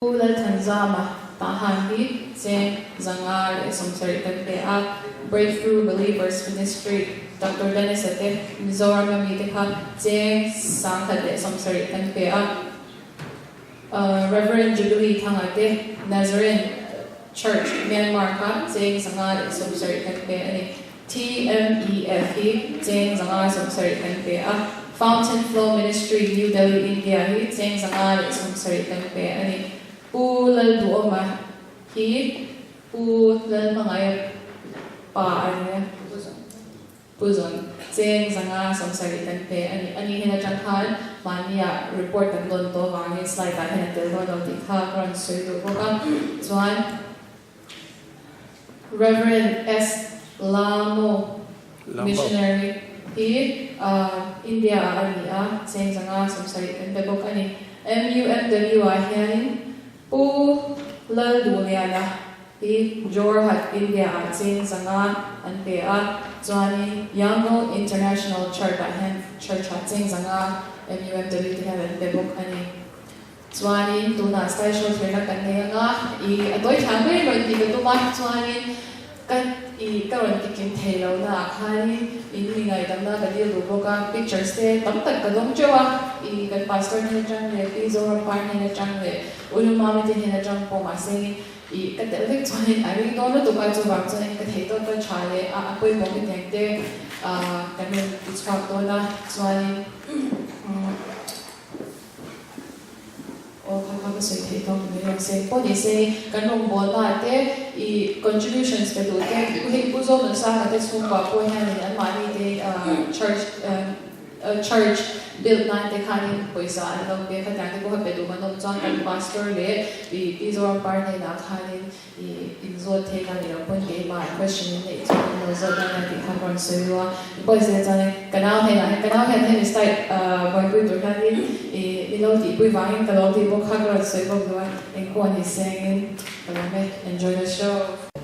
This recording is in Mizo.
Pu Lalthanzama Tahan hi cheng 570 kan pe a, Breakthrough Believers Ministry Doctor Dennis-a te Mizoram a mite kha cheng 1170 kan pe a, Rev. Jubilee Thanga te Nazarene Church Myanmar kha cheng 570 kan pe a ni. TMEF hi cheng 570 kan pe a, Fountain Flow Ministry, New Delhi, India hi cheng 570 kan pe a ni. Pu Lalduhawma hi Pu Lalhmangaia pa a ni a, Pu Zawn cheng 570 kan pe a ni. Ani hian atang khan mahnia report kan dawn tawh avangin slide ah hian a tel dawn lo tih kha ka rawn sawi duh bawk a. Chuan. Rev. S. Lamo, missionary, hi India ah a ni a, cheng 570 kan pe bawk a ni. MUMW ah hianin Pu Lalduhliana hi Jorhat, India ah cheng 500 an pe a, chuanin Yangon International Church ah hian Church ah cheng 500 MUMW te hian an pe bawk a ni. Chuanin tunah slide show thirna kan nei anga i a tawi thla mai rawn ti ka tum a, chuanin ka i ka rawn ti kim thei lo na ah khanin in mi ngaihdamna ka dil duh bawk a, pictures te tam tak ka dawng teuh a, i kan pastor hnen atang leh Pi Zoram Par hnen atang leh U Lumami te hnen atang pawh mahse i ka telh vek chuanin a ring dawn lutuk a, chuvang chuanin ka theih tawk ka tha leh a a pawimawh hetiang te kan rawn ti chhuak dawn a, chuanin Aw kha kha ka sawi theih tawk mai lo se. Pawh ni se kan rawngbawlna te i contributions pe duh te hei Pu Zawlnunsanga te chhungkua pawh hianin anmahni te church church build nan te khanin pawisa an lo pe khatiang te pawh kha pe duh kan awm chuan kan pastor leh i Pi Zorampar hnenah khanin I inzawt thei ka ni lo pawn keimah question in neih chuan in lo zawt dawn a tih kha ka rawn sawi ru a. Pawi zia chuan ka nau hnenah hian ka nau hian hemi style buaipui tur hianin i min lo tihpui vangin ka lo tih bawk kha ka rawn sawi bawk duh a, engpawh ni sengin ka lawm e. Enjoy the show.